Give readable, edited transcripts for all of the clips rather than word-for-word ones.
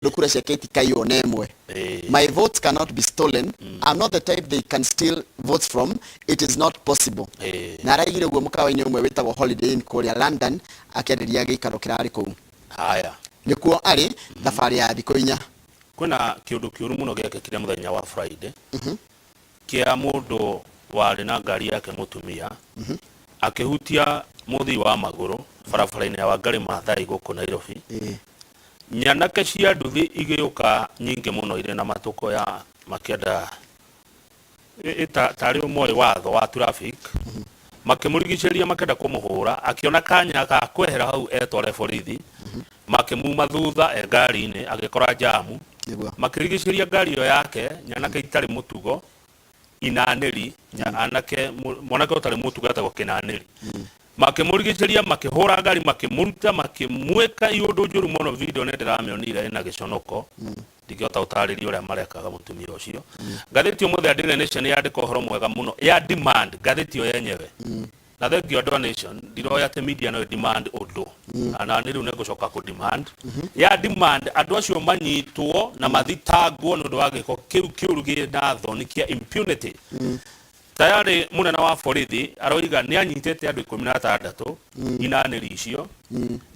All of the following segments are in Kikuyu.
Tondũ kura ciake itikaiywo na ĩmwe. My votes cannot be stolen. I'm not the type they can steal votes from. It is not possible. Na araigire ũguo mũkawa-inĩ ũmwe wĩtagwo Holiday Inn kũrĩa London akĩarĩria gĩikaro kĩrarĩ kũu. Haya. Nĩkuo arĩ thabarĩ ya thikũ 4. Kwĩna kĩũndũ kĩũru mũno gĩekĩkire mũthenya wa Friday kĩa mũndũ warĩ na ngari yake mũtumia akĩhutia mũthii wa magũrũ barabara-inĩ ya Wangari Maathai gũkũ Nairobi. Nyanake cia nduthi igĩũka nyingĩ mũno irĩ na matũko ya makĩenda tarĩ o moĩ watho wa traffic, makĩmũrigicĩria makĩenda kũmũhũra, akĩona kanya ga kwehera hau etware borithi, makĩmuma thutha e ngari-inĩ agĩkora jamu, makĩrigicĩria ngari ĩyo yake, nyanake itarĩ mũtugo, inanĩri, anake, mwanake ũtarĩ mũtugo etagwo kĩnanĩri. Makĩmũrigicĩria, makĩhũra ngari, makĩmũruta, makĩmwĩka iũndũ njũru mũno. Video nĩ ndĩramĩonire ĩna gĩconoko, ndingĩhota gũtarĩria ũrĩa marekaga mũtumia ũcio. Ngathĩti ũmũthĩ ya Daily Nation yandĩka ũhoro mwega mũno ya demand ngathĩti ĩyo yenyewe. Na thengio andũ a Nation, ndiroĩ atĩ media no ĩ demand ũndũ. Na nĩ rĩu nĩ ngũcoka kũ demand. Ya demand andũ acio manyitwo na mathitangwo nĩ ũndũ wa gĩko kĩu kĩũru kĩna thoni kĩa impunity. Tayarĩ mũnene wa borithi aroiga nĩ anyitĩte andũ 16 inanĩri icio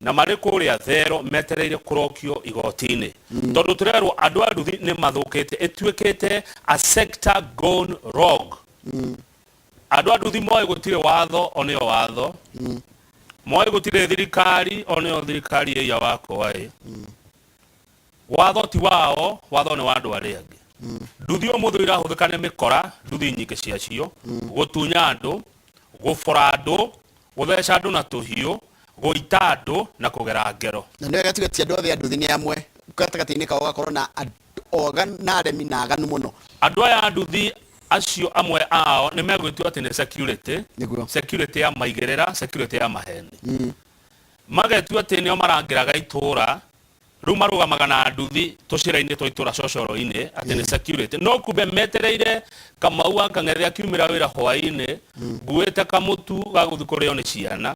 na marĩ kũrĩa thero metereire kũrokio igoti-inĩ tondũ tũrerwo andũ a nduthi nĩ mathũkĩte, ĩtuĩkĩte a sector gone rogue. Andũ a nduthi moĩ gũtirĩ watho o nĩo watho, moĩ gũtirĩ thirikari o nĩo thirikari ĩiya wakwa ĩ. Watho ti wao, watho nĩ wa andũ arĩa angĩ. Nduthi ũmũthĩ irahũthĩka nĩ mĩkora, nduthi nyingĩ ciacio, gũtunya andũ, gũbora andũ, gũtheca andũ na tũhiũ, gũita andũ na kũgera ngero. Na nĩ wega tuge ti andũ othe a nduthi nĩ amwe, gatagatĩ-inĩ kao gũgakorwo na andũ oganu na aremi na aganu mũno. Andũ aya a nduthi acio amwe ao nĩ megwĩtua atĩ nĩ security, security ya maigĩrĩra, security ya maheni. Magetua atĩ nĩo marangĩraga itũra, Rĩu marũgamaga na nduthi tũcĩra-inĩ twa itũra cocoro-inĩ atĩ nĩ security. No kumbe metereire Kamau wa Kang'ethe akiumĩra wĩra hwaĩ-inĩ nguĩte kamũtu ga gũthiĩ kũrĩo nĩ ciana,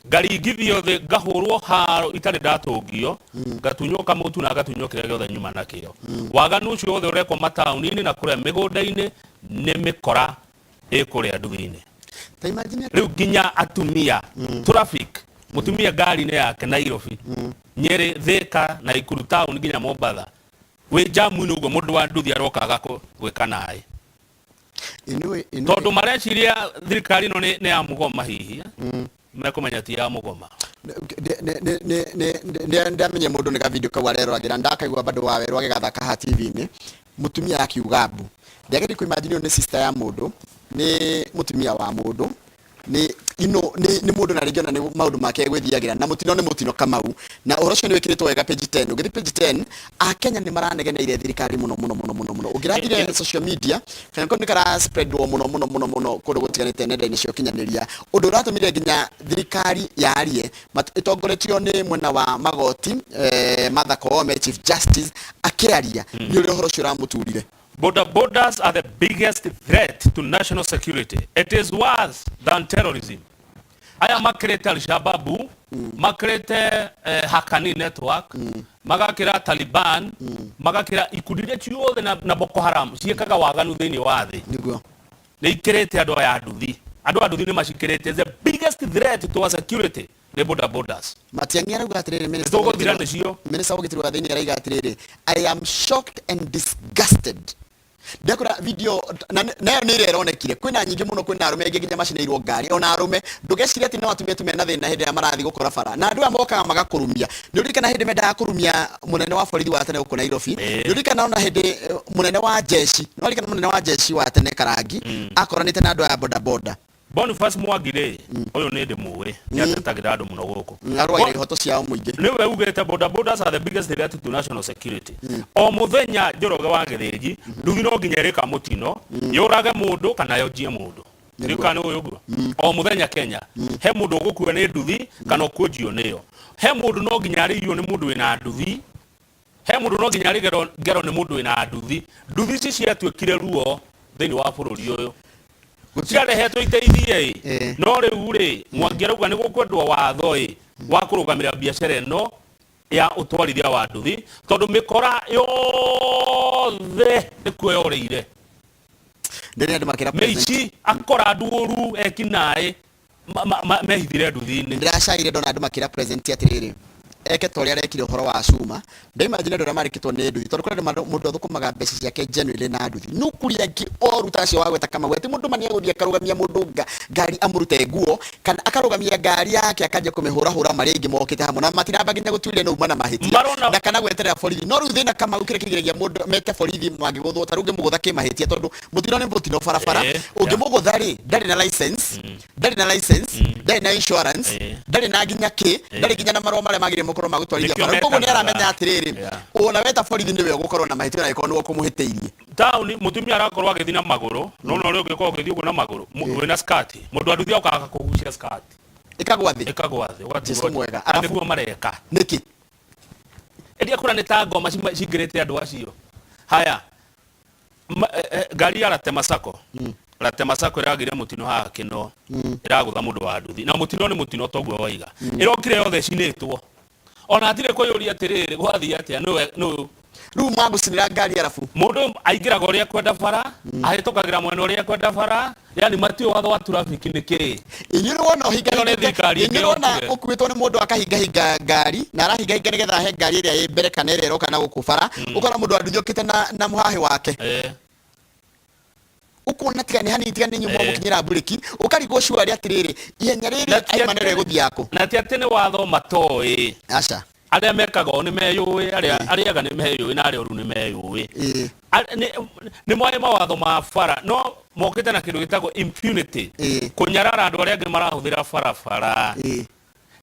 ngaringithio thĩ ngahũrwo haro itarĩ ndatũngio, ngatunywo kamũtu na ngatunywo kĩrĩa gĩothe nyuma nakĩo. Waganu ũcio wothe ũrekwo mataũni-inĩ na kũrĩa mĩgũnda-inĩ nĩ mĩkora ĩ kũrĩa nduthi-inĩ. Ta imagine Rĩu nginya atumia traffic, mũtumia ngari-inĩ yake Nairobi, Nyeri, Thika, Naikuru town nginya Mombatha, wĩ jamu-inĩ ũguo mũndũ wa nduthi aroka agakũgwĩka naĩ. Tondũ mareciria thirikari ĩno nĩ ya mũgoma hihi, mekũmenya ti ya mũgoma. Ndamenye mũndũ nĩ gavideo kau areroragĩra, ndakaigua bado wa werũ agĩgathaka haha TV-inĩ, mũtumia akiuga mbu. Ndiageria kũ imagine ũyũ nĩ sister ya mũndũ, nĩ mũtumia wa mũndũ, nĩ ino nĩ nĩ mũndũ na rĩngĩ ona nĩ maũndũ make egwĩthiagĩra na mũtino nĩ mũtino Kamau. Na ũhoro ũcio nĩ wĩkĩrĩtwo wega page 10. Ũngĩthiĩ page 10, Akenya nĩ maranegeneire thirikari mũno mũno mũno mũno mũno. Ũngĩrathire social media, kanyamũ kau nĩ kara spreadwo mũno mũno mũno mũno kũndũ gũtiganĩte nenda-inĩ cia ũkinyanĩria. Ũndũ ũratũmire nginya thirikari yarie ĩtongoretio nĩ mwena wa magoti, Martha Koome, Chief Justice, akĩaria nĩ ũrĩa ũhoro ũcio ũramũturire. Boda bodas are the biggest threat to national security. It is worse than terrorism. Aya makĩrĩte Al-Shababu, makĩrĩte Haqqani Network, magakĩra Taliban, magakĩra ikundi iria ciothe na Boko Haram ciĩkaga waganu thĩinĩ wa thĩ. Nĩ ikĩrĩte andũ aya a nduthi. Andũ a nduthi nĩ macikĩrĩte. The biggest threat to our security nĩ boda bodas. Matiang'i arauga atĩrĩrĩ, Minister wa Tũgũthira nĩcio. Minister wa ũgitĩri wa thĩinĩ arauga atĩrĩrĩ, I am shocked and disgusted. Ndakora video na nayo nĩ ĩrĩa ĩronekire, kwĩna nyingĩ mũno, kwĩna arũme aingĩ nginya macinĩirwo ngari, ona arũme ndũgecirie atĩ no atumia tu mena thĩna hĩndĩ ĩrĩa marathiĩ gũkora bara, na andũ aya mokaga magakũrumia. Nĩ ũririkana hĩndĩ mendaga kũrumia mũnene wa borithi wa tene gũkũ Nairobi? Nĩ ũririkana ona hĩndĩ mũnene wa jeshi, nĩ waririkana mũnene wa jeshi wa tene Karangi akoranĩte na andũ aya boda boda? Boniface Mwangi rĩ, ũyũ nĩ ndĩmũĩ, nĩ atetagĩra andũ mũno gũkũ. Arũagĩra ihoto ciao mũingĩ. Nĩwe ugĩte boda bodas are the biggest threat to national security. O mũthenya Njoroge wa Gĩthĩnji, nduthi no nginya ĩrĩka mũtino, yũrage mũndũ kana yonjie mũndũ. Ndiũĩ kana nĩ ũĩ ũguo. O mũthenya Kenya, he mũndũ ũgũkua nĩ nduthi kana ũkuonjio nĩyo. He mũndũ no nginya arĩirio nĩ mũndũ wĩna nduthi. He mũndũ no nginya arĩgerwo ngero nĩ mũndũ wĩna nduthi. Nduthi ici ciatuĩkire ruo thĩinĩ wa bũrũri ũyũ. Ciarehetwo iteithie ĩ, no rĩu rĩ, Mwangi arauga nĩ gũkwendwo watho ĩ wa kũrũgamĩrĩra biacara ĩno. Ya ũtwarithia wa nduthi, tondũ mĩkora yothe nĩkuo yorĩire. Ndĩrĩ andũ makĩra president. Mĩici, akora nduũru, ekinaĩ mehithire nduthi-inĩ. Ndĩracaire ndona andũ makĩra president atĩrĩrĩ, eke ta ũrĩa arekire ũhoro wa cuma. Ndaimagine andũ arĩa marĩkĩtwo nĩ nduthi, tondũ kũrĩ andũ mũndũ athũkũmaga mbeca ciake genuinely na nduthi, no kũrĩ angĩ oru ta acio wagweta Kamau, atĩ mũndũ ma nĩegũthiĩ akarũgamia mũndũ ngari amũrute nguo, kana akarũgamia ngari yake akanjia kũmĩhũrahũra marĩa aingĩ mokĩte hamwe na matiramba nginya gũtuĩria nĩ uma na mahĩtia. Marona na kana gweterera borithi. No rĩu thĩna Kamau, kĩrĩa kĩgiragia mũndũ mete borithi mangĩgũthwo, ta rĩu ũngĩmũgũtha kĩmahĩtia, tondũ mũtino nĩ mũtino barabara, ũngĩmũgũtha rĩ, ndarĩ na license, ndarĩ na license, ndarĩ na insurance, ndarĩ na nginya kĩ, ndarĩ nginya na marũa marĩa magĩrĩire makorwo ma gũtwarithia Nĩkĩo bara. Koguo nĩ metanaga. aramenya atĩrĩrĩ, ona weta borithi nĩwe ũgũkorwo na mahĩtia ona angĩkorwo nĩwe ũkũmũhĩtĩirie. Taũni mũtumia arakorwo agĩthiĩ na magũrũ, no na ũrĩa ũngĩkorwo ũgĩthiĩ ũguo na magũrũ wĩna skirt, mũndũ wa nduthi okaga kũgucia skirt. Ĩkagwa thĩ. Ĩkagwa thĩ, ũgatigwo. Jesu mwega. Na Arabu- nĩguo mareka. Nĩkĩ? Ĩndĩ akũra nĩ ta ngoma cingĩrĩte andũ acio. Haya, ngari ya Ratema Sacco, Ratema Sacco ĩragĩire mũtino haha Kĩno, ĩragũtha mũndũ wa nduthi, na mũtino nĩ mũtino toguo waiga, ĩrokire yothe ĩcinĩtwo, ona hatirĩ kwĩyũria atĩrĩrĩ, gwathiĩ atĩa? Nĩwe nũ? Rĩu magũcinĩra ngari arabu. Mũndũ aingĩraga ũrĩa ekwenda bara, ahĩtũkagĩra mwena ũrĩa ekwenda bara, yani matiũĩ watho wa traffic nĩ kĩĩ. Inyuĩ nĩ wona ũhinga Ĩno nĩ thirikari inyuĩ nĩ wona ĩngĩrokire. ũkuĩtwo nĩ mũndũ akahingahinga ngari, na arahingahinga nĩgetha ahe ngari ĩrĩa ĩ mbere kana ĩrĩa ĩroka na gũkũ bara, ũkona mũndũ wa nduthi okĩte na mũhahĩ wake. Ũkona tiga nĩ hanini, tiga nĩ inyuĩ mwamũkinyĩra mburĩki, ũkarigwo cuarĩ atĩrĩrĩ, ihenya rĩrĩ Na ti aima narĩo atĩ- ĩgũthiĩ akũ? Na ti atĩ nĩ watho matoĩ. Aca. Arĩa mekaga ũũ nĩ meyũĩ, arĩa arĩa ega nĩ meyũĩ na arĩa oru nĩ meyũĩ. Nĩ moĩ mawatho ma bara, no mokĩte na kĩndũ gĩtagwo impunity, kũnyarara andũ arĩa angĩ marahũthĩra barabara,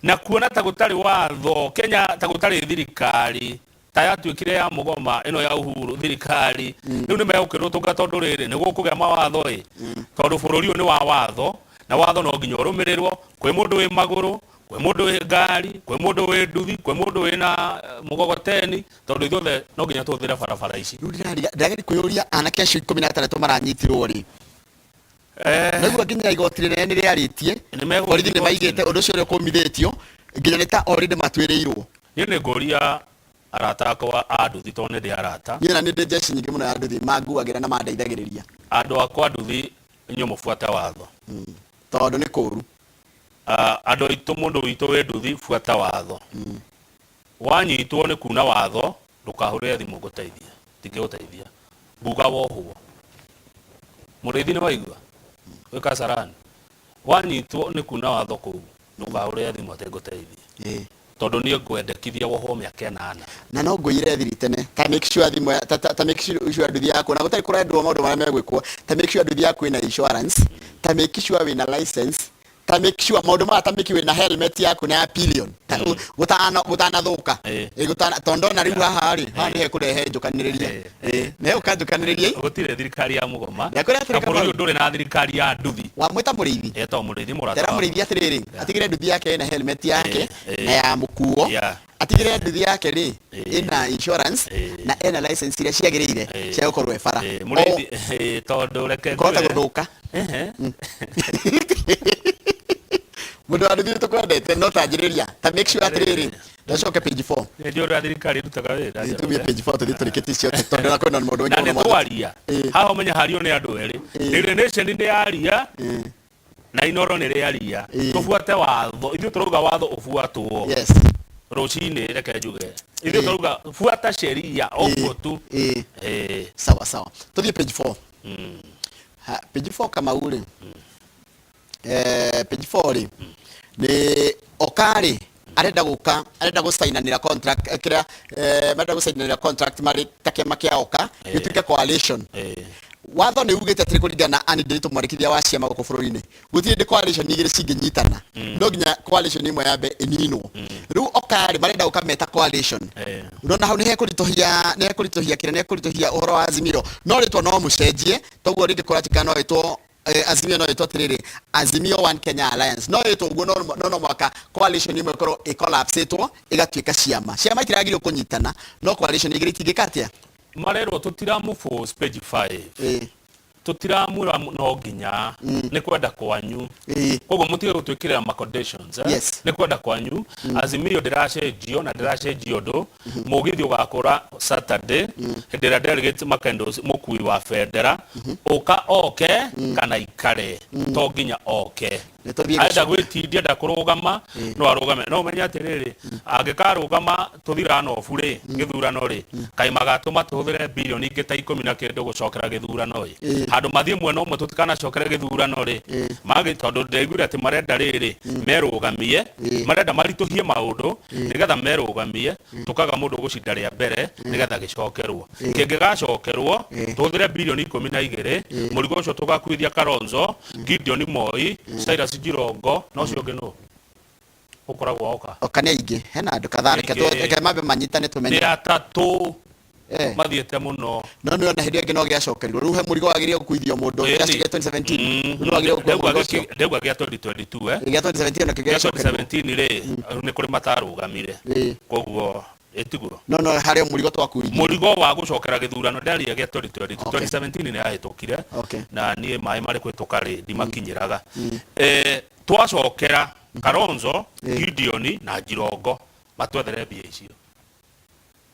na kuona ta gũtarĩ watho Kenya, ta gũtarĩ thirikari, ta yatuĩkire ya mũgoma ĩno ya Uhuru thirikari. Rĩu nĩ megũkĩrũtũka, tondũ rĩrĩ nĩ gũkũgĩa mawatho ĩ, tondũ bũrũri ũyũ nĩ wa watho, na watho no nginya ũrũmĩrĩrwo. Kwĩ mũndũ wĩ magũrũ, kwĩ mũndũ wĩ ngari, kwĩ mũndũ wĩ nduthi, kwĩ mũndũ wĩna mũgogoteni, tondũ ithuothe no nginya tũhũthĩre barabara ici. Rĩu ndĩrageria kwĩyũria, anake acio 16 maranyitirwo rĩ, naigua nginya igoti rĩnene nĩ rĩarĩtie. Nĩ megũthiĩ Borithi nĩ igoti-inĩ. maigĩte ũndũ ũcio ũrĩa ũkũmithĩtio, nginya nĩ ta already matuĩrĩirwo. Niĩ nĩ ngũria arata akwa a nduthi, tondũ nĩ ndĩ arata. Niĩ na nĩ ndĩ jeshi nyingĩ mũno ya nduthi, manguagĩra na mandeithagĩrĩria. Andũ akwa a nduthi, inyuĩ mũbuate watho. Tondũ nĩ kũru. Ah, andũ aitũ, mũndũ witũ wĩ nduthi, buata watho. Wanyitwo nĩ kuna watho, ndũkahũrĩre thimũ ngũteithie, ndingĩgũteithia, nguga wohwo. Mũrĩithi, nĩ waigua wĩ Kasarani, wanyitwo nĩ kuna watho kũu, ndũkahũrĩre thimũ atĩ ngũteithie, tondũ niĩ ngwendekithia wohwo mĩaka 8. Na no ngũire thiri tene, ta make sure thimũ ta make sure nduthi yaku na gũtarĩ kũrendwo maũndũ marĩa megwĩkwo, ta make sure nduthi yaku ĩna insurance, ta make sure wĩna license, ta make sure maũndũ maya, ta make wĩna helmet yaku na ya pillion, ta gũtana gũtanathũka. Gũtana, tondũ ndona rĩu haha rĩ, haha nĩ hekũrehe njũkanĩrĩria. Nĩ hegũka njũkanĩrĩria. Gũtirĩ thirikari ya mũgoma. Ndĩrakwĩra atĩrĩ, Na bũrũri Kamau. ũyũ ndũrĩ na thirikari ya nduthi. Wamwĩta mũrĩithi. Etagwo mũrĩithi, mũrata Tera wakwa. Mũrĩithi atĩrĩrĩ, atigĩre nduthi yake ĩna helmet yake na ya mũkuo, atigĩre nduthi yake rĩ ĩna insurance na ĩna license iria ciagĩrĩire cia gũkorwo ĩ bara. Mũrĩithi, tondũ reke Kũhota ngwĩre. Gũthũka. Mũndũ wa nduthi, tũkwendete, no tanjĩrĩria, ta make sure atĩrĩrĩ, ndacoke page 4. Nĩ njũĩ ũrĩa thirikari ĩrutaga wĩra. Tumie page 4, tũthiĩ tũrĩkĩtie ciothe, tondũ na kwĩna maũndũ Na maingĩ nĩ mũno. twaria haha, ũmenye hario nĩ andũ erĩ. Daily Nation nĩ yaria na Inoro nĩ rĩaria. Tũbuate watho, ithuĩ tũrauga watho ũbuatwo. Rũcinĩ reke njuge, ithuĩ tũrauga buata sheria ũguo tu. Sawa sawa, tũthiĩ page 4. Ha, page 4, Kamau rĩ, page 4 rĩ, nĩ okarĩ arenda gũka, arenda gũcainanĩra contract, kĩrĩa marenda gũcainanĩra contract marĩ ta kĩama kĩa Oka, gĩtuĩke coalition. Watho nĩ ugĩte atĩrĩ, kũringana na Anne Ndiritu, mwandĩkithia wa ciama gũkũ bũrũri-inĩ, gũtirĩ hĩndĩ coalition igĩrĩ cingĩnyitana, no nginya coalition ĩmwe yambe ĩninwo. Rĩu Okarĩ marenda gũka meta coalition. Ũrona hau nĩ hekũritũhia, nĩ hekũritũhia kĩrĩa, nĩ hekũritũhia ũhoro wa Azimio, no rĩtwa no mũcenjie toguo rĩngĩ kũratika no ĩtwo Azimio, no ĩtwo atĩrĩrĩ, Azimio One Kenya Alliance, no ĩtwo ũguo, no mwaka coalition ĩmwe ĩkorwo ĩcollapsĩtwo ĩgatuĩka ciama. Ciama itiragĩrĩirwo kũnyitana, no coalition igĩrĩ itingĩka atĩa? Marerwo tũtiramũ force, page 5. Tũtiramwĩra no nginya, nĩ kwenda kwanyu. Koguo mũtige gũtwĩkĩrĩra ma conditions, eh? Nĩ kwenda kwanyu. Azimio ndĩracenjio na ndĩracenjio ũndũ. Mũgithi ũgakũra Saturday hĩndĩ ĩrĩa delegates makendorse mũkui wa bendera. Ũka oke kana ikare, to nginya oke. Nĩ tũthiĩ. Arenda gwĩtindia, enda kũrũgama, no arũgame. No ũmenye atĩrĩrĩ, angĩkarũgama tũthira nobu rĩ, gĩthurano rĩ, kaĩ magatũma tũhũthĩre birioni ingĩ ta ikũmi na kĩndũ gũcokera gĩthurano ĩ. Handũ mathiĩ mwena ũmwe tũtikanacokere gĩthurano rĩ, magi tondũ ndĩraiguire atĩ marenda rĩrĩ merũgamie, marenda maritũhie maũndũ nĩgetha merũgamie, tũkaga mũndũ gũcinda rĩa mbere nĩgetha gĩcokerwo. Kĩngĩgacokerwo tũhũthĩre birioni 12, mũrigo ũcio tũgakuithia Kalonzo, Gideon Moi, Cyrus Jirongo na ũcio ũngĩ nũ ũkoragwo oka. Oka nĩ aingĩ, hena andũ kadhaa. Reke Aingĩ. Reke mambe manyitane tũmenye. Nĩ atatũ mathiĩte mũno. No nĩ ona hĩndĩ ĩyo ĩngĩ no gĩacokerirwo. Rĩu he mũrigo wagĩrĩire gũkuithio mũndũ. Gĩacokerio 2017. Rĩu nĩ wagĩrĩire gũkua mũrigo ũcio. Ndauga gĩa 2022, eh. Gĩa 2017 nakĩo gĩa gĩacokerirwo. 2017 rĩ, nĩ kũrĩ matarũgamire. Koguo ĩtiguo. No harĩ o mũrigo twakuithirie. Mũrigo wa gũcokera gĩthurano ndaria gĩa 2022. 2017 nĩ yahĩtũkire. Na niĩ maĩ marĩ kũhĩtũka rĩ, ndimakinyĩraga. Twacokera Kalonzo, Gideon na Jirongo matwethere mbia icio.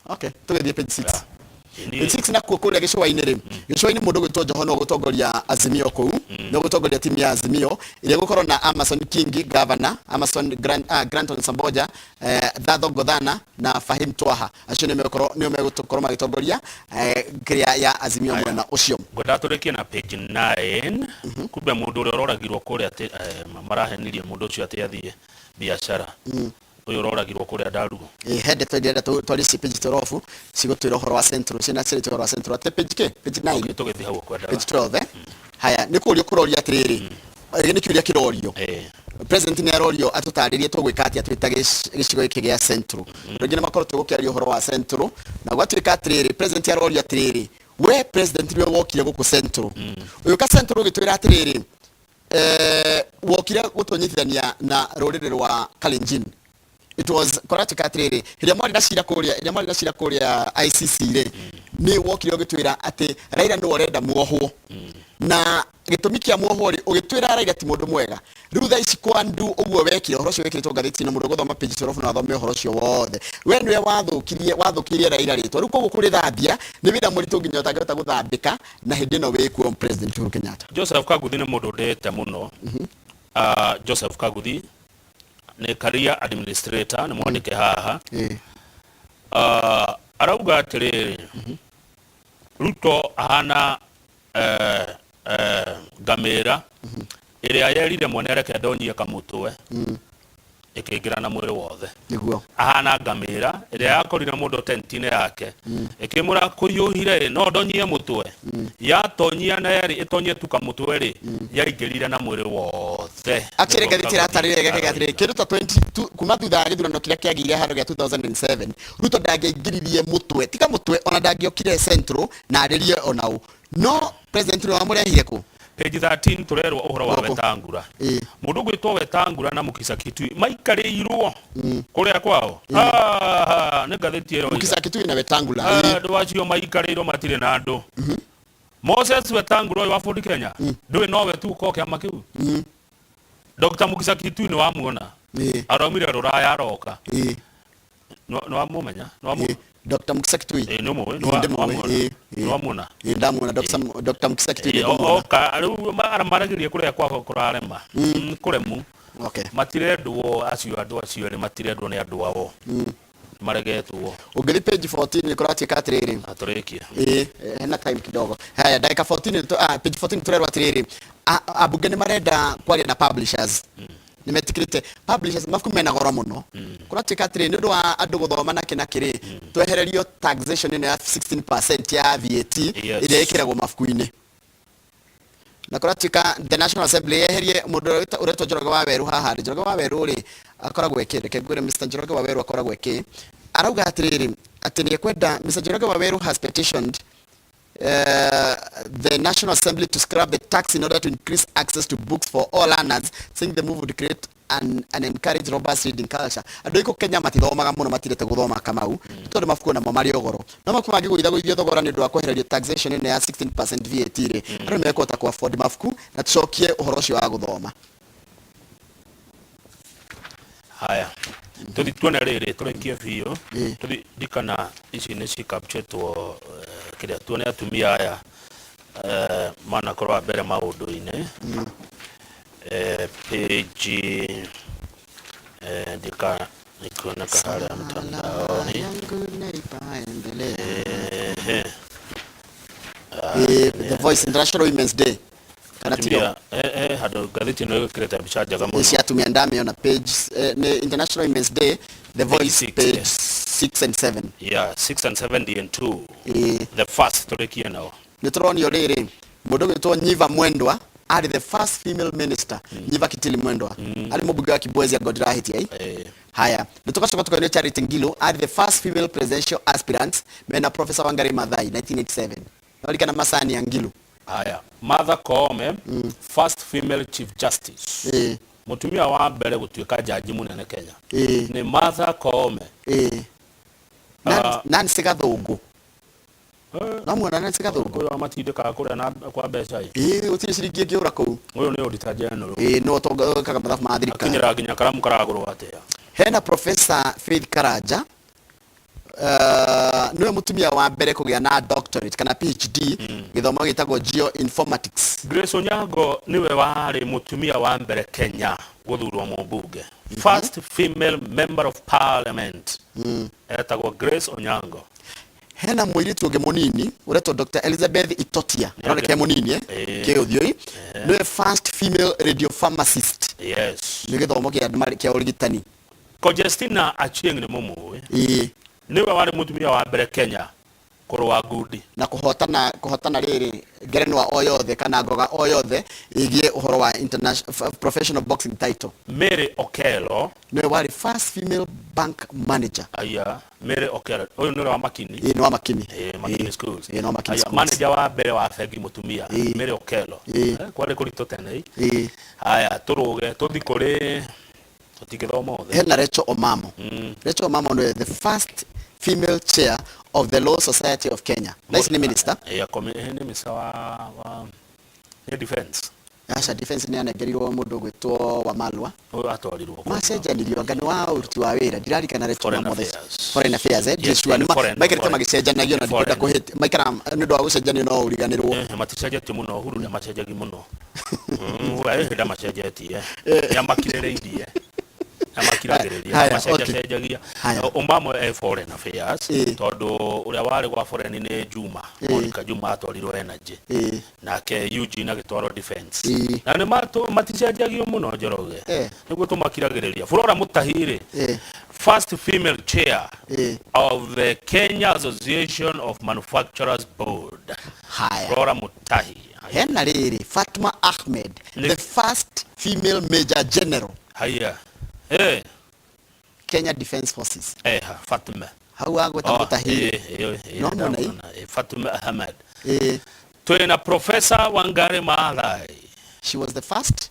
Okay, tũgĩthiĩ page 6. Page 6 nakuo kũrĩa gĩcũa-inĩ rĩ, gĩcũa-inĩ mũndũ gwĩtwo Joho no gũtongoria Azimio kũu, no gũtongoria timu ya Azimio ĩrĩa ĩgũkorwo na Amason Kingi governor, Amason Granton Samboja, Thatho Godhana na Fahim Twaha. Acio nĩo megũkorwo nĩo megũkorwo magĩtongoria kĩrĩa ya Azimio mwena ũcio. Ngwendaga tũrĩkie na page 9. Kumbe mũndũ ũrĩa ũroragirwo kũrĩa atĩ marahenirie mũndũ ũcio atĩ athiĩ biacara. Ũyũ ũroragirwo kũrĩa Ndarugu. Ĩ, he ndeto ndĩrenda twarie ci page 12 cigũtwĩra ũhoro wa Central, ciana cirĩtwo ũhoro wa Central atĩ page kĩ? Page 9. Okay, tũgĩthiĩ hau ũkwendaga. Page 12, eh? Haya, nĩ kũrio kũroria atĩrĩrĩ, nĩ kĩũria kĩrorio. President nĩ arorio atũtarĩrie tũgwĩka atĩa twĩ ta gĩcigo gĩkĩ gĩa Central. Rĩngĩ nĩ makoretwo gũkĩaria ũhoro wa Central na gwatuĩka atĩrĩrĩ, president arorio atĩrĩrĩ, we president nĩwe wokire gũkũ Central. Ũgĩũka Central ũgĩtwĩra atĩrĩrĩ, wokire gũtũnyitithania na rũrĩrĩ rwa Kalenjin. It was kũratuĩka atĩrĩrĩ, hĩrĩa mwarĩ na cira kũrĩa, hĩrĩa mwarĩ na cira kũrĩa ICC rĩ, nĩ wokire ũgĩtwĩra atĩ Raila nĩwe ũrenda muohwo. Na gĩtũmi kĩa muohwo rĩ, ũgĩtwĩra Raila ti mũndũ mwega. Rĩu thaa ici kwa ndu ũguo wekire, ũhoro ũcio wekĩrĩtwo ngathĩti-inĩ, mũndũ ũgũthoma page 12 no athome ũhoro ũcio wothe. We nĩwe wathũkirie Raila rĩtwa. Rĩu koguo kũrĩthambia nĩ wĩra mũritũ nginya ũtangĩhota gũthambĩka na hĩndĩ ĩno wĩkuo President Uhuru Kenyatta. Joseph Kaguthi nĩ mũndũ ndĩĩte mũno. Joseph Kaguthi nĩ career administrator, nĩ mwandĩke haha. Arauga atĩrĩrĩ, Ruto ahana ngamĩra ĩrĩa yerire mwene reke ndonyie kamũtwe, ĩkĩingĩra na mwĩrĩ wothe. Ahana ngamĩra ĩrĩa yakorire mũndũ tent-inĩ yake, ĩkĩmwĩra kũhiũhire rĩ, no ndonyie mũtwe, yatonyia na yerĩ ĩtonyie tu kamũtwe rĩ, yaingĩrire na mwĩrĩ wothe. Actually ngathĩti ĩratarĩria gĩkĩ atĩrĩrĩ, kĩndũ ta 22 kuma thutha wa gĩthurano kĩrĩa kĩagĩire haro gĩa 2007, Ruto ndangĩaingĩririe mũtwe, tiga mũtwe ona ndangĩokire Central na arĩrie ona ũ. No president nĩwe wamũrehire kũ? Page 13 tũrerwo ũhoro wa Gũkũ. Wetangula. Mũndũ ũgwĩtwo Wetangula na Mukisa Kitui maikarĩirwo kũrĩa kwao. Ah, nĩ ngathĩti ĩroiga. Mukisa Kitui na Wetangula. Ah, andũ acio maikarĩirwo matirĩ na andũ. Moses Wetangula ũyũ wa Ford Kenya, ndũĩ nowe tu ũkorwo kĩama kĩu. Dr. Mukisa Kitui nĩ wamuona. Araumire rũraya aroka. Nĩ wamũmenya? Dr. Mukisa Kitui. Nĩ ũmũĩ? Ĩĩ, ndĩmũĩ. Ĩĩ. Nĩ wamuona? Ĩĩ, ndamuona Dr. Mukisa Kitui nĩ ndĩmuona. Oka rĩu maragĩria kũrĩa kwao kũrarema. Kũremu. Matirendwo acio, andũ acio erĩ matirendwo nĩ andũ ao. Maregetwo. Ũngĩthiĩ page 14 nĩ kũratuĩka atĩrĩrĩ. Atũrĩkie. Ĩĩ, hena time kidogo. Haya, ndagĩka 14 page 14 tũrerwo atĩrĩrĩ, ambunge nĩ marenda kwaria na publishers. Nĩ metĩkĩrĩte publishers, mabuku mena goro mũno. Kũratuĩka atĩrĩrĩ, nĩ ũndũ wa andũ gũthoma na kĩ na kĩ rĩ, twehererio taxation ĩno ya 16% ya VAT ĩrĩa ĩkĩragwo mabuku-inĩ. Na kũratuĩka the National Assembly yeherie mũndũ ũrĩa ũretwo Njoroge wa Weru haha rĩ. Njoroge wa Weru rĩ, akoragwo ĩkĩ, reke ngwĩre Mr. Njoroge wa Weru akoragwo ĩkĩ. Arauga atĩrĩrĩ, atĩ nĩ ekwenda, Mr. Njoroge wa Weru has petitioned the National Assembly to scrap the tax in order to increase access to books for all learners, saying the move would create and encourage robust reading culture. Andũ aingĩ Kenya matithomaga mũno, matirete gũthoma Kamau, tondũ mabuku namo marĩ o goro. No mabuku mangĩgũithagũithio thogora nĩ ũndũ wa kwehererio taxation ĩno ya 16% VAT rĩ, andũ nĩ mekũhota kũ afford mabuku na tũcokie ũhoro ũcio wa gũthoma. Haya, tũthi tuone rĩrĩ, tũrĩkie biũ. Ĩĩ. Tũthi ndikana ici nĩ cikapchetwo kĩrĩa, tuone atumia aya manakorwo a mbere maũndũ-inĩ. Page ndika ikuoneka harĩa mtandaoni. Yangu naipaendelea. Ehe. The Voice, International Women's Day, kana tio? Atumia handũ ngathĩti ĩno ĩgĩkĩrĩte mbica njega mũno. Cia atumia ndamĩona page nĩ International Women's Day, The Voice. 6, page yes. 6 and 7. Yeah, 6 and 7 and 2. Ĩĩ. The first tũrĩkie nao. Nĩ tũronio rĩrĩ, mũndũ ũgwĩtwo Nyiva Mwendwa arĩ the first female minister. Nyiva Kitili Mwendwa arĩ mũmbunge wa Kibwezi, anga ndirahĩtia. Haya, nĩ tũgacoka tũkonio Charity Ngilu arĩ the first female presidential aspirant mena Professor Wangari Maathai 1987. Norikana macani ya Ngilu. Haya, Martha Koome, first female chief justice. Mũtumia wa mbere gũtuĩka jaji mũnene Kenya nĩ Martha Koome. Ĩĩ. Nancy Gathũngũ, no muona Nancy Gathũngũ. Ũyũ amatindĩkaga kũrĩa na kwa mbeca ĩ. Ĩĩ, gũtirĩ ciringi ĩngĩũra kũu. Ũyũ nĩ auditor general. Ĩĩ, no ũtonga mathabu ma thirikari. Akinyĩra nginya karamu karagũrwo atĩa. Hena Professor Faith Karanja, niwe mutumia wa mbere kũgĩa na doctorate kana PhD, gĩthomo gĩtagwo geoinformatics. Grace Onyango niwe warĩ mũtumia wa mbere Kenya gũthurwo mũmbunge, first female member of parliament, etagwo Grace Onyango. Hena mũirĩtu ũngĩ mũnini ũretwo Dr Elizabeth Itotia, aroneka e mũnini kĩũthiũi, niwe first female radio pharmacist. Nĩ gĩthomo kĩa kĩa ũrigitani. Conjestina Achieng nĩ mũmũĩ? Ĩĩ. Niwe warĩ mũtumia wa mbere Kenya kũrũa ngundi. Na kũhotana rĩrĩ ngerenwa o yothe kana ngoga o yothe ĩgiĩ ũhoro wa international professional boxing title. Mary Okello. Niwe warĩ first female bank manager. Aya, Mary Okello ũyũ nĩ ũrĩa wa Makini. Ĩĩ, nĩ wa Makini. Makini Schools. Ĩĩ, nĩ wa Makini Aya, Schools. Manager wa mbere wa bengi mũtumia, Mary Okello. Kwarĩ kũritũ tene. Haya, tũrũge tũthi kũrĩ tũtingĩthoma othe. Hena Rachel Omamo. Rachel Omamo niwe the first female chair of the Law Society of Kenya. Na ici nĩ minister. Nĩ minister wa nĩ defense. Aca, defense nĩ anengerirwo mũndũ ũgwĩtwo Wamalwa. Ũyũ atwarirwo kũ? Macenjanirio, anga nĩ wa ũruti wa wĩra, ndirarikana Rachel Foreign Omamo. Affairs. Foreign Affairs, Yes, sure. nĩ Maikarĩte foreign. magĩcenjanagio na ndikwenda Foreign. kũhĩtia maikara nĩ ũndũ wa gũcenjanio no ũriganĩrwo. Maticenjetie mũno, Uhuru ndamacenjagia mũno. We hĩndĩ amacenjetie, nĩamakirĩrĩirie, amakiragĩrĩria. Haya, Macenjacenjagia. Haya. Omamo e foreign affairs, tondũ ũrĩa warĩ gwa foreign nĩ Juma. Monica Juma atwarirwo energy, nake Eugene agĩtwarwo defense. Na nĩ maticenjagio mũno, Njoroge. Nĩguo tũmakiragĩrĩria. Flora Mutahi rĩ, first female chair of the Kenya Association of Manufacturers Board. Haya. Flora Mutahi. Hena rĩrĩ, Fatma Ahmed, the first female major general, Haya, Kenya Defence Forces. Fatma. Hau agweta Oh, Mutahi. Eh, No muona ĩ? ndamwona. Fatuma Ahmed. Twina Professor Wangari Maathai. She was the first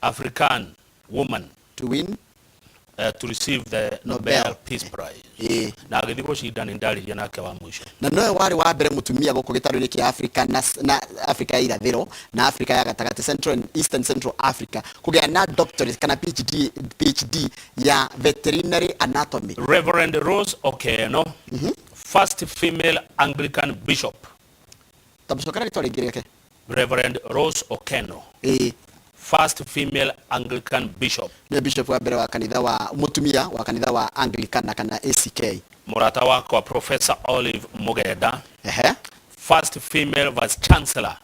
African woman to win to receive the Nobel, Nobel. Peace Prize. Na agĩthiĩ gũcinda nĩ ndaririe nake wa mũico. Na nowe warĩ wa mbere mũtumia gũkũ gĩtarũ-inĩ kĩa Africa na Africa ya irathĩro na Africa ya gatagatĩ, Central and Eastern Central Africa, kũgĩa na doctorate kana PhD ya veterinary anatomy. Reverend Rose Okeno, first female Anglican bishop. Tamcokera rĩtwa rĩngĩ rĩake. Reverend Rose Okeno, first female Anglican bishop. Nĩwe bishop wa mbere wa kanitha wa mũtumia wa kanitha wa Anglicana kana ACK. Mũrata wakwa Professor Olive Mugenda, first female vice chancellor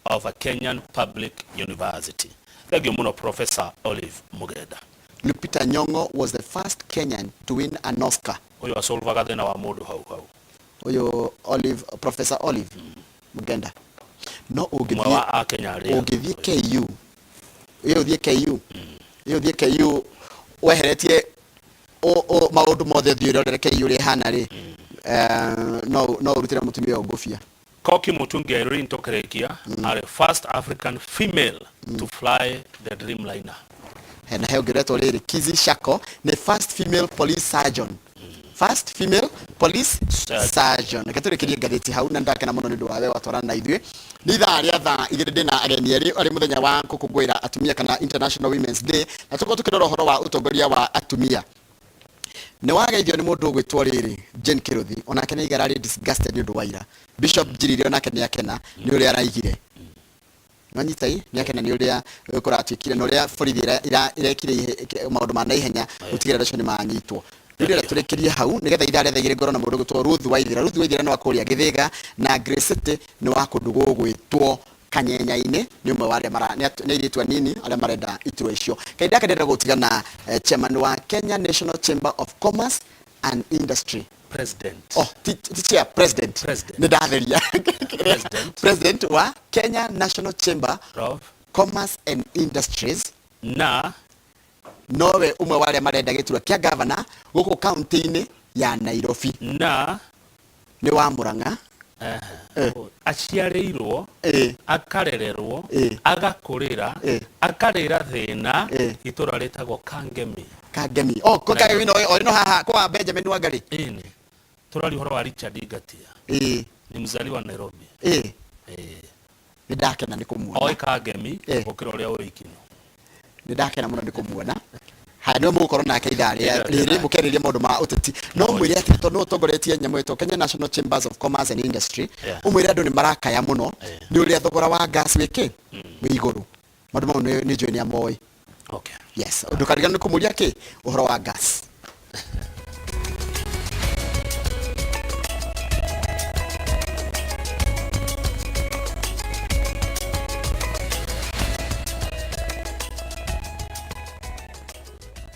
of a Kenyan public university. Thank you mũno, Professor Olive Mugenda. Lupita Nyong'o was the first Kenyan to win an Oscar. Ũyũ asolvaga thĩna wa mũndũ hau hau. Ũyũ Olive, Professor Olive Mugenda, no Ũmwe ũngĩthiĩ wa akenya arĩa ũngĩthiĩ KU, ĩyo ũthiĩ KU, ĩyo ũthiĩ KU weheretie maũndũ mothe, ũthiĩ ũrorere KU ũrĩa ĩhana rĩ, no ũrutĩre mũtumia ũyũ ngũbia. Koki Mutungi Irene tũkĩrĩkia, are first African female to fly the Dreamliner. Hena he ũngĩretwo rĩrĩ Kizi Shako nĩ first female police surgeon, first female police Surgeon. surgeon. Reke tũrĩkĩrie ngathĩti hau, na ndakena mũno nĩ ũndũ wa we watwarana na ithuĩ. Nĩ ithaa rĩa thaa 2, ndĩna ageni erĩ arĩ mũthenya wa gũkũngũĩra atumia kana International Women's Day, na tũkorwo tũkĩrora ũhoro wa ũtongoria wa atumia. Nĩ wageithio nĩ mũndũ ũgwĩtwo rĩrĩ Jane Kĩrũthi, onake nĩ aigara arĩ disgusted nĩ ũndũ wa ira. Bishop Njirire onake nĩ akena nĩ ũrĩa araigire nwanyita i nĩ akena nĩ ũrĩa kũratuĩkire na ũrĩa borithi irekire maũndũ ma naihenya gũtigĩrĩra acio nĩ manyitwo. Rĩu ndĩrenda tũrĩkĩrie hau nĩgetha ithaa rĩa thaa 2 ngorwo na mũndũ ũgwĩtwo Ruth Waithera. Ruth Waithera nĩ wa kũrĩa Gĩthĩga, na Grace City nĩ wa kũndũ gũgwĩtwo Kanyenya-inĩ, nĩ ũmwe wa arĩa mara nĩ airĩtu anini arĩa marenda iturwa icio. Kahinda gaka ndĩrenda gũtiga na chairman wa Kenya National Chamber of Commerce and Industry. President. Oh, ti chair, president. President. Nĩ ndatheria. President. President wa Kenya National Chamber of Commerce and Industries. Na nowe ũmwe wa arĩa marenda gĩturwa kĩa gavana gũkũ kaunti-inĩ ya Nairobi. Na Nĩ wa Murang'a. Aciarĩirwo, akarererwo, agakũrĩra, akarĩra thĩna itũra rĩtagwo Kangemi. Kangemi, oh, ko Kangemi no o no haha kwa Benjamin Wangari. Ĩni, tũraria ũhoro wa Richard Ngatia. Ni mzaliwa Nairobi. Nĩ ndakena nĩ kũmuona. Oĩ Kangemi gũkĩra ũrĩa ũĩ Ikino. Nĩ ndakena mũno nĩ kũmuona. Haya, nĩwe mũgũkorwo nake ithaa rĩa rĩrĩ mũkĩarĩrĩria maũndũ ma ũteti. No mwĩre atĩ tondũ nĩwe ũtongoretie nyamũ ĩtwo Kenya National Chambers of Commerce and Industry, ũmwĩre andũ nĩ marakaya mũno nĩ ũrĩa thogora wa gas wĩkĩ wĩ igũrũ. Maũndũ mau nĩ njũĩ nĩ amoĩ. Yes, ndũkariganĩrwo nĩ kũmũria kĩ ũhoro wa gas.